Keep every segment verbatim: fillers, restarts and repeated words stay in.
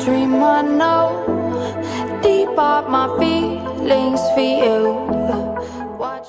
Dream I know, deep are my feelings for you. Watch.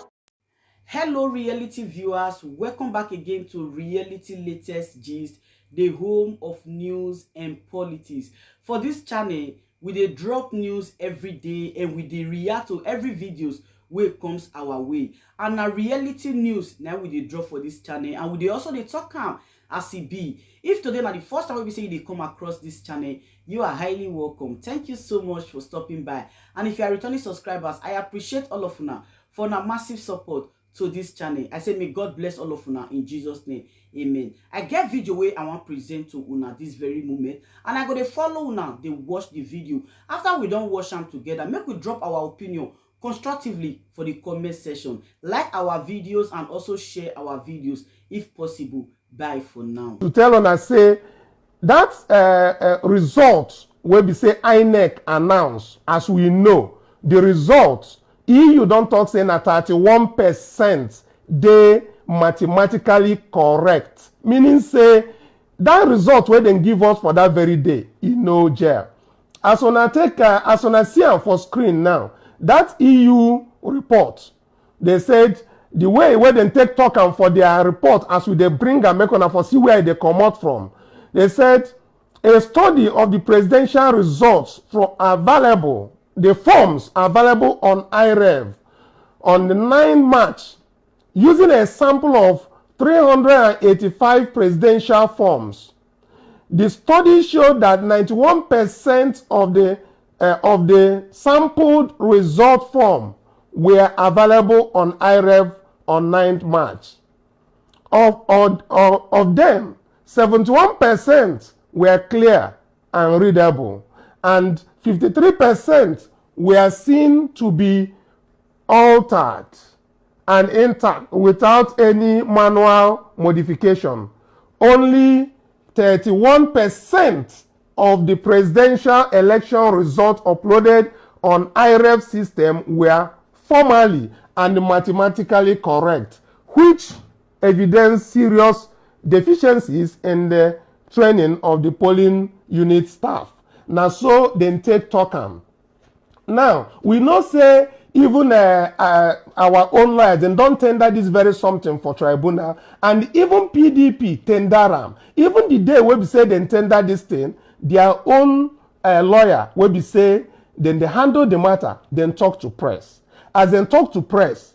Hello, reality viewers. Welcome back again to Reality Latest Gist, the home of news and politics. For this channel, we dey drop news every day and we dey react to every videos wey comes our way. And na reality news na we dey drop for this channel, and we dey also dey talk am as e be. If today na the first time wey be say you dey come across this channel, you are highly welcome. Thank you so much for stopping by. And if you are returning subscribers, I appreciate all of una for una massive support to this channel. I say may God bless all of una in Jesus' name. Amen. I get video wey I wan present to una this very moment, and I go dey follow una dey watch the video. After we don watch am together, make we drop our opinion constructively for the comment section. Like our videos and also share our videos if possible. Bye for now. To tell una say that uh, uh, result wey be say INEC announce, as we know, the result, E U don talk say na thirty-one percent dey mathematically correct, meaning say that result wey dem give us for that very day, e no gel. As una take, uh, as una see am for screen now, that E U report, they said the way wey dem take talk am for their report, as we dey bring am, make una for see where e dey comot from. They said a study of the presidential results from available, the forms available on IREV on the ninth March, using a sample of three hundred eighty-five presidential forms. The study showed that ninety-one percent of the, uh, of the sampled result form were available on IREV on ninth March. Of, of, of, of them, seventy-one percent were clear and readable, and fifty-three percent were seen to be altered and intact without any manual modification. Only thirty-one percent of the presidential election results uploaded on IREV system were formally and mathematically correct, which evidence serious deficiencies in the training of the polling unit staff. Na so dem take talk am. Now, we know say even uh, uh, our own lawyers, dem don tender this very something for tribunal, and even P D P tender am. Even the day wey be say dem tender this thing, their own uh, lawyer wey be say dem dey handle the matter, dem talk to press. As dem talk to press,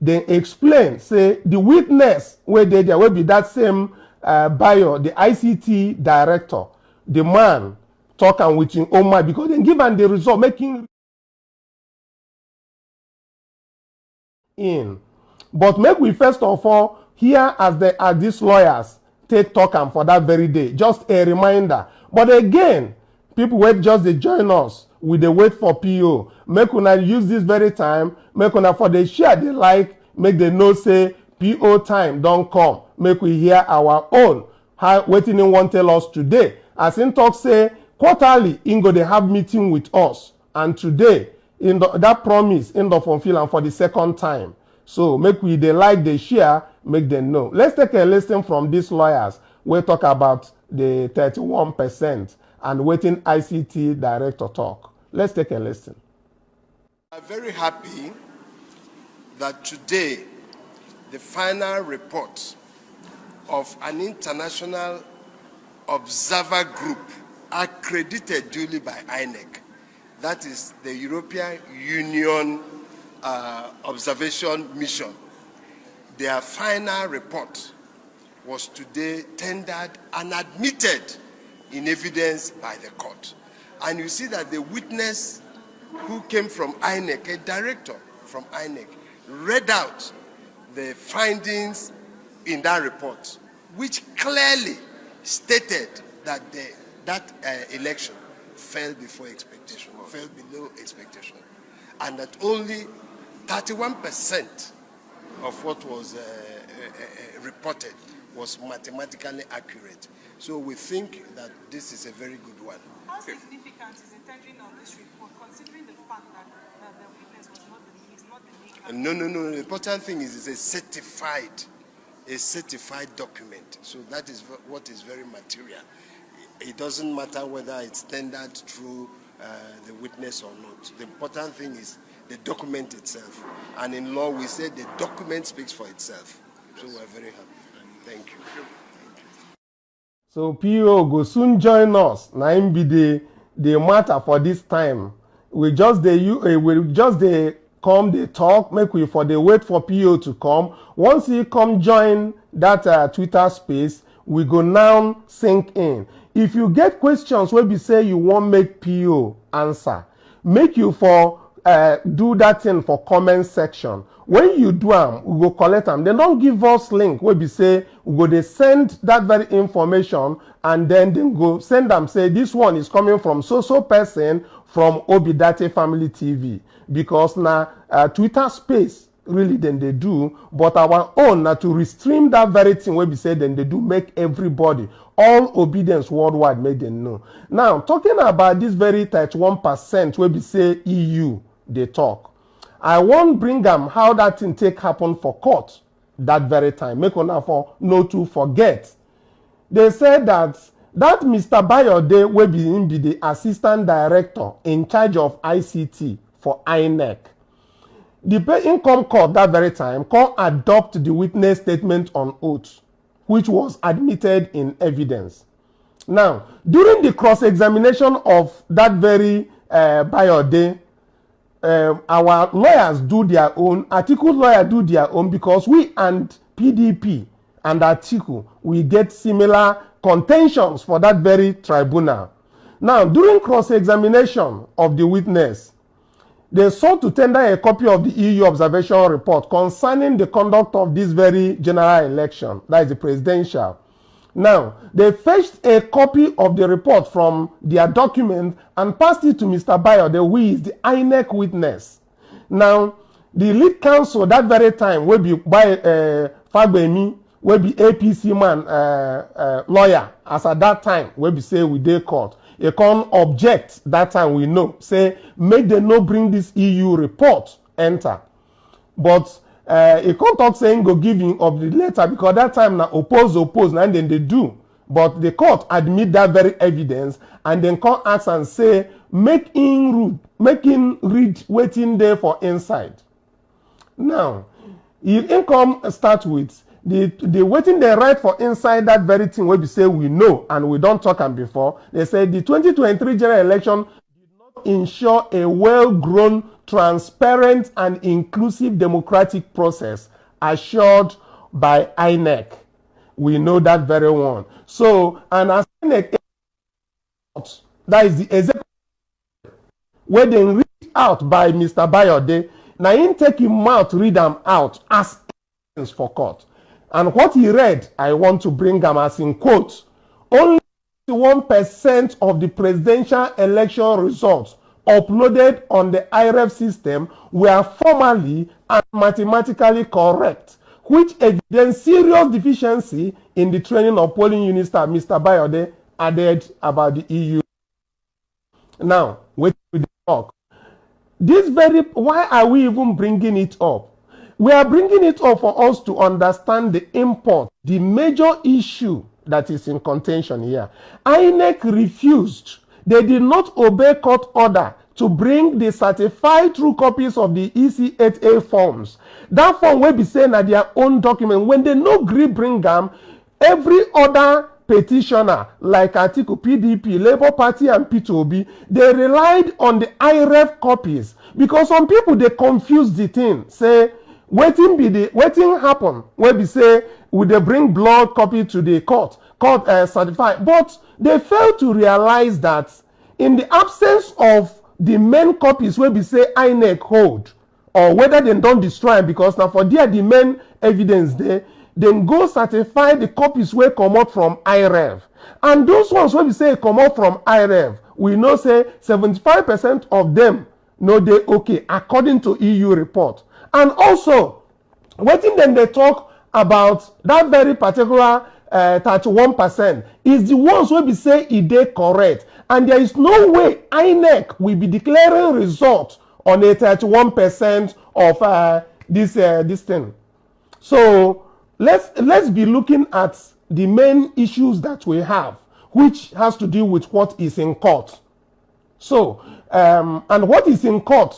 dem explain say the witness wey dey there, wey be that same uh, Bayo, the I C T director, the man talk am with him own mind, because dem give am the result, make him in. But make we first of all hear as the, as these lawyers take talk am for that very day. Just a reminder. But again, people wey just dey join us, we dey wait for P O. Make una use this very time, make una for dey share, dey like, make dem know say P O time don come. Make we hear our own, how, wetin him wan tell us today. As him talk say quarterly him go dey have meeting with us, and today, in the, that promise, him don fulfill am for the second time. So make we dey like, dey share, make dem know. Let's take a listen from these lawyers wey talk about the thirty-one percent and wetin I C T director talk. Let's take a listen. We are very happy that today the final report of an international observer group accredited duly by INEC, that is the European Union uh, Observation Mission, their final report was today tendered and admitted in evidence by the court. And you see that the witness who came from INEC, a director from INEC, read out the findings in that report, which clearly stated that the, that uh, election fell before expectation, fell below expectation, and that only thirty-one percent of what was uh, uh, uh, reported was mathematically accurate. So we think that this is a very good one. How significant is the tendering of this report, considering the fact that, that the witness was not the, is not the maker? No, no, no. The important thing is it's a certified, a certified document. So that is v- what is very material. It doesn't matter whether it's tendered through uh, the witness or not. The important thing is the document itself. And in law, we say the document speaks for itself. So we're very happy. Thank you. So P O go soon join us. Na him be the the matter for this time. We just dey you uh, we just dey come dey talk. Make we for dey wait for P O to come. Once he come join that uh, Twitter space, we go now sink in. If you get questions wey be say you wan make P O answer, make you for uh, do that thing for comment section. When you do am, we go collect am. Dem don give us link wey be say we go dey send that very information, and then dem go send am say this one is coming from so so person from Obidate Family T V, because na uh, Twitter space really dem dey do, but our own na to restream that very thing wey be say dem dey do, make everybody, all Obidients worldwide, make dem know. Now, talking about this very thirty-one percent wey be say E U dey talk, I wan bring am how that thing take happen for court that very time. Make una for no too forget. They say that that Mister Bayode, wey be him be the assistant director in charge of I C T for INEC, the pe- him come court that very time, come adopt the witness statement on oath, which was admitted in evidence. Now, during the cross-examination of that very uh, Bayode, um, our lawyers do their own, Atiku lawyer do their own, because we and P D P and Atiku, we get similar contentions for that very tribunal. Now, during cross-examination of the witness, they sought to tender a copy of the E U observation report concerning the conduct of this very general election, that is the presidential. Now, they fetched a copy of the report from their document and passed it to Mister Bayode, who is the INEC witness. Now, the lead counsel that very time wey be by uh, Fagbemi, wey be A P C man uh, uh, lawyer, as at that time wey be say we dey court, e come object that time, we know say make dem no bring this E U report enter. But uh, e come talk say im go give im of the letter, because that time na oppose oppose na dem dey do. But the court admit that very evidence, and dem come ask am say make im read, make im read wetin dey for inside. Now, e im come start with the the wetin dem write for inside that very thing wey be say we know and we don talk am before. They say the twenty twenty-three general election ensure a well-grown, transparent and inclusive democratic process assured by INEC. We know that very one. So, and as INEC, that is the executive, wey dem read out by Mister Bayode, na im take im mouth read am out as evidence for court. And what he read, I want to bring am as in quote: "Only one percent of the presidential election results uploaded on the IREV system were formally and mathematically correct, which evidence serious deficiency in the training of polling unit staff," Mister Bayode added about the E U. Now, wetin we dey talk? This very, why are we even bringing it up? We are bringing it up for us to understand the import, the major issue that is in contention here. INEC refused. They did not obey court order to bring the certified true copies of the E C eight A forms. That form wey be say na their own document. When they no gree bring am, every other petitioner like Atiku, P D P, Labour Party and Peter Obi, they relied on the IREV copies, because some people dey confuse the thing, say wetin be the wetin happen wey be say we dey bring blood copy to the court, court uh, certify, but they fail to realize that in the absence of the main copies wey be say INEC hold, or whether dem don destroy am, because na for there the main evidence dey, dem go certify the copies wey comot from IREV. And those ones wey be say comot from IREV, we know say seventy-five percent of them no dey okay, according to E U report. And also, wetin dem dey talk about that very particular uh, thirty-one percent is the ones wey be say e dey correct, and there is no way INEC will be declaring result on a thirty-one percent of uh, this uh, this thing. So let's let's be looking at the main issues that we have. which has to do with what is in court. So, um, and what is in court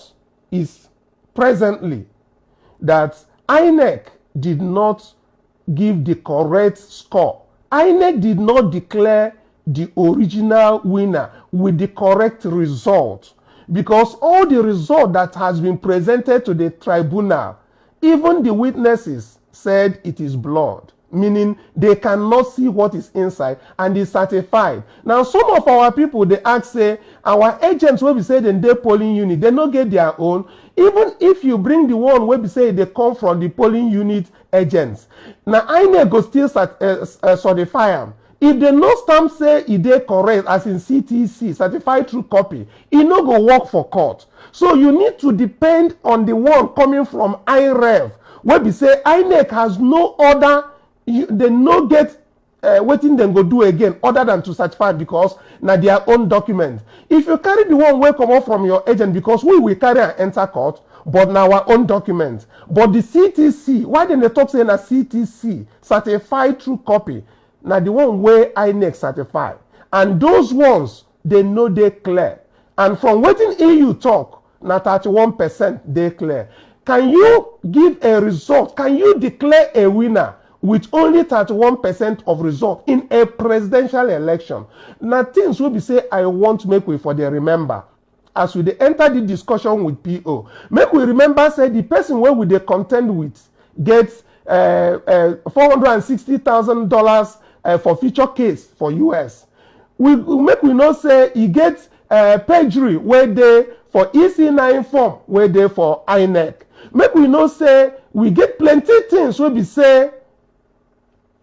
is presently that INEC did not give the correct score. INEC did not declare the original winner with the correct result, because all the result that has been presented to the tribunal, even the witnesses said it is blood, meaning they cannot see what is inside and is certified. Now, some of our people, they ask say, our agents wey be say dem dey polling unit, they no get their own. Even if you bring the one wey be say they come from the polling unit agents, na INEC go still cert- uh, uh, certify am. If they no stamp say e dey correct, as in CTC, certified true copy, e no go work for court. So you need to depend on the one coming from IREV, wey be say INEC has no other, you, they no get uh, wetin dem go do again other than to certify, because na their own document. If you carry the one wey comot from your agent, because we will carry and enter court, but na our own document. But the CTC, why dem dey talk say na CTC, certified true copy, na the one wey INEC certify, and those ones, they no dey clear. And from wetin EU talk, na thirty-one percent dey clear. Can you give a result? Can you declare a winner with only thirty-one percent of result in a presidential election? Na things wey be say I want make we for dey remember as we dey enter the discussion with PO. Make we remember say the person wey we dey contend with get uh, uh, four hundred and sixty thousand dollars uh, for future case for U S. We, we make we know say e get uh, perjury wey dey for EC nine form wey dey for INEC. Make we know say we get plenty things wey be say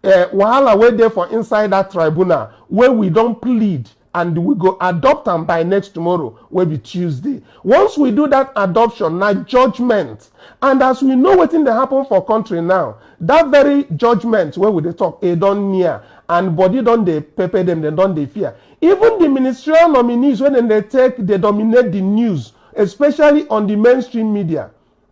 uh, wahala wey dey for inside that tribunal wey we don plead, and we go adopt am by next tomorrow, wey be Tuesday. Once we do that adoption, na judgment. And as we know wetin dey happen for country now, that very judgment wey we dey talk, e don near, and body don dey pepper dem, dem don dey fear. Even the ministerial nominees wey dem dey take dey dominate the news, especially on the mainstream media,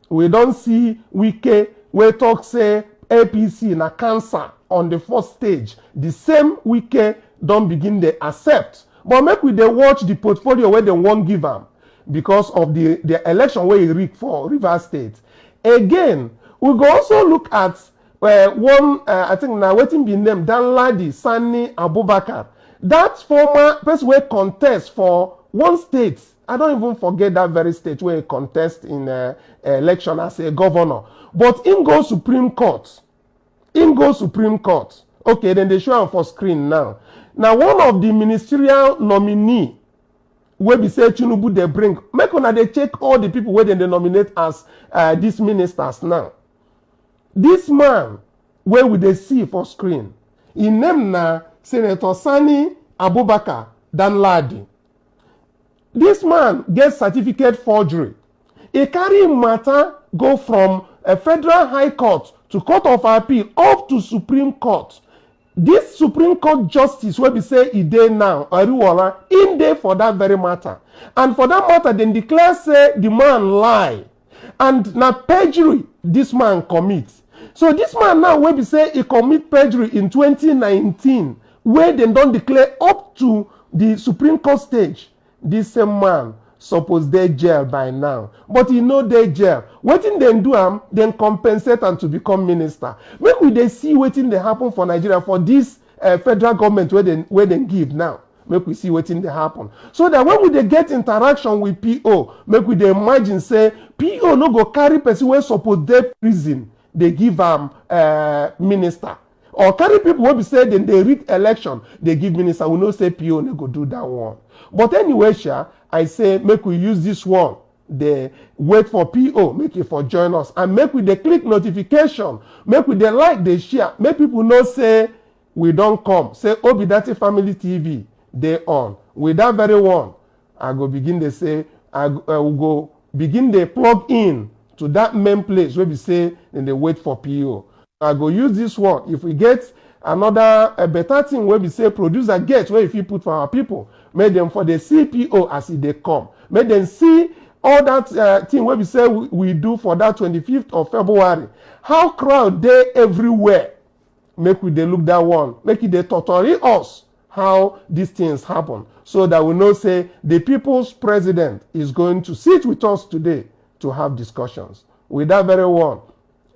we don see Wike wey talk say APC na cancer on the first stage. The same Wike don begin dey accept. But make we dey watch the portfolio wey dem wan give am because of the, the election wey e rig for Rivers State. Again, we go also look at uh, one, uh, I think na wetin be name, Danladi Sani Abubakar. That former person wey contest for one state, I don even forget that very state wey e contest in uh, election as a governor. But im go Supreme Court. Im go Supreme Court. Okay, dem dey show am for screen now. Na one of the ministerial nominee wey be say Tinubu dey bring. Make una dey check all the people wey dem dey nominate as uh, these ministers now. This man wey we dey see for screen, im name na Senator Sani Abubakar Danladi. This man get certificate forgery. E carry im matter go from a federal high court to court of appeal up to Supreme Court. This Supreme Court justice wey be say e dey now, Ariwola, im dey for that very matter. And for that matter, dem declare say the man lie. And na perjury this man commit. So this man now wey be say e commit perjury in twenty nineteen, wey dem don declare up to the Supreme Court stage, this same man suppose dey jail by now, but e no dey jail. Wetin dem do am? Dem compensate am to become minister. Make we dey see wetin dey happen for Nigeria for this uh, federal government wey dem wey dem give now. Make we see wetin dey happen, so that when we dey get interaction with PO, make we dey imagine say PO no go carry person wey suppose dey prison dey give am uh, minister, or carry people wey be say dem dey rig election dey give minister. We know say PO no go do that one. But anyway sha, I say make we use this one dey wait for PO, make e for join us, and make we dey click notification, make we dey like, dey share, make people know say we don come, say Obidati Family TV dey on. With that very one, I go begin dey say, I go, uh, we go begin dey plug in to that main place wey be say dem dey wait for PO. I go use this one. If we get another uh, better thing wey be say producer get wey e fit put for our people, make dem for dey see PO as e dey come. Make dem see all that uh, thing wey be say we, we do for that twenty-fifth of February. How crowd dey everywhere. Make we dey look that one. Make e dey totori us. how these things happen, so that we know say the people's president is going to sit with us today to have discussions. With that very one,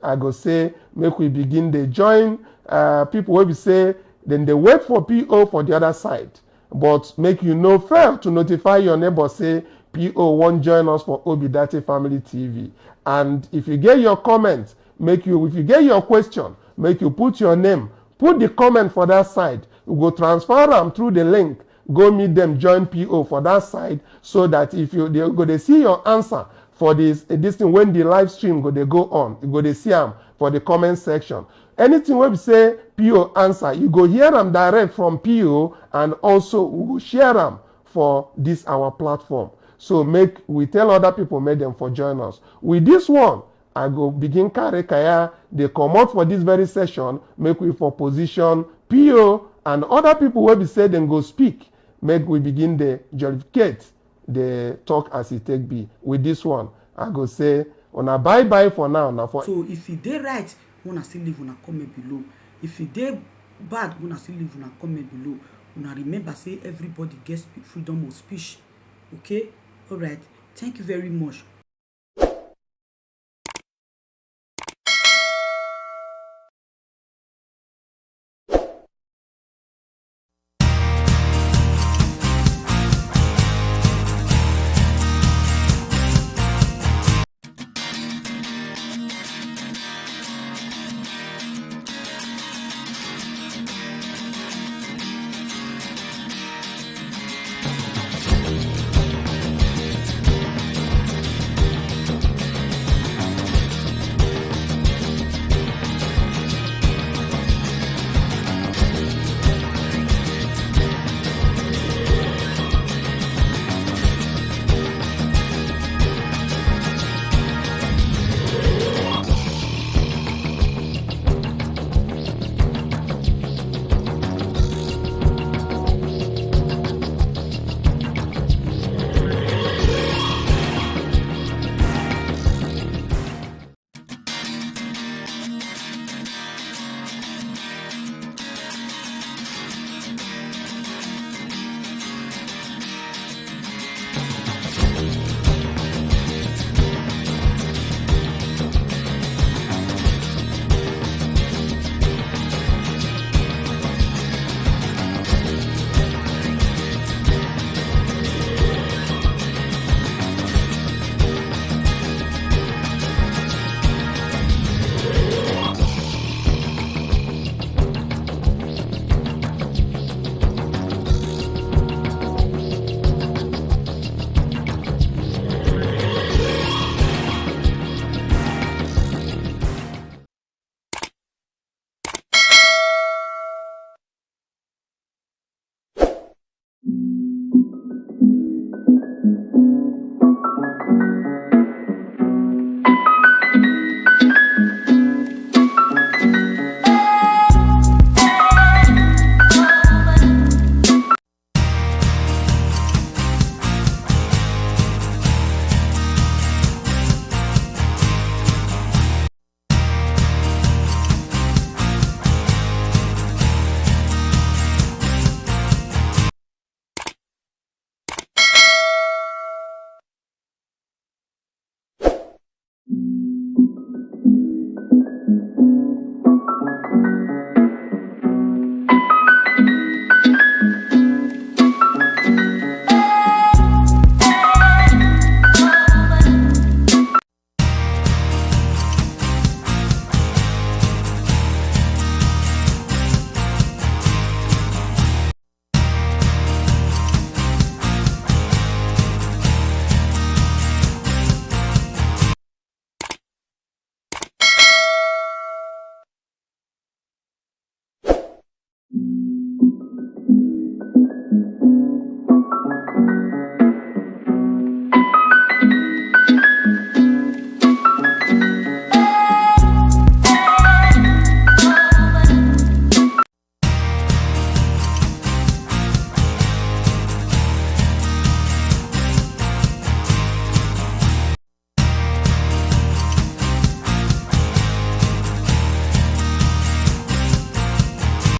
I go say make we begin dey join uh, people wey be say dem dey wait for P O for the other side. But make you no fail to notify your neighbor say P O wan join us for Obidate Family T V. And if you get your comment, make you if you get your question, make you put your name, put the comment for that side. We go transfer am through the link, go meet them, join P O for that side, so that if you they go dey see your answer for this this thing when the live stream go dey go on, you go dey see am for the comment section. Anything wey be say P O answer, you go hear am direct from P O, and also we go share am for this our platform. So make we tell other people, make them for join us. With this one, I go begin carry kaya dey comot for this very session, make we for position P O and other people wey be say dem go speak, make we begin dey jollificate, dey talk as e take be. With this one, I go say una bye bye for now. Na for So if e dey right, una still leave una comment below. If e dey bad, una still leave una comment below. Una remember say everybody get spe- freedom of speech. Okay? All right. Thank you very much.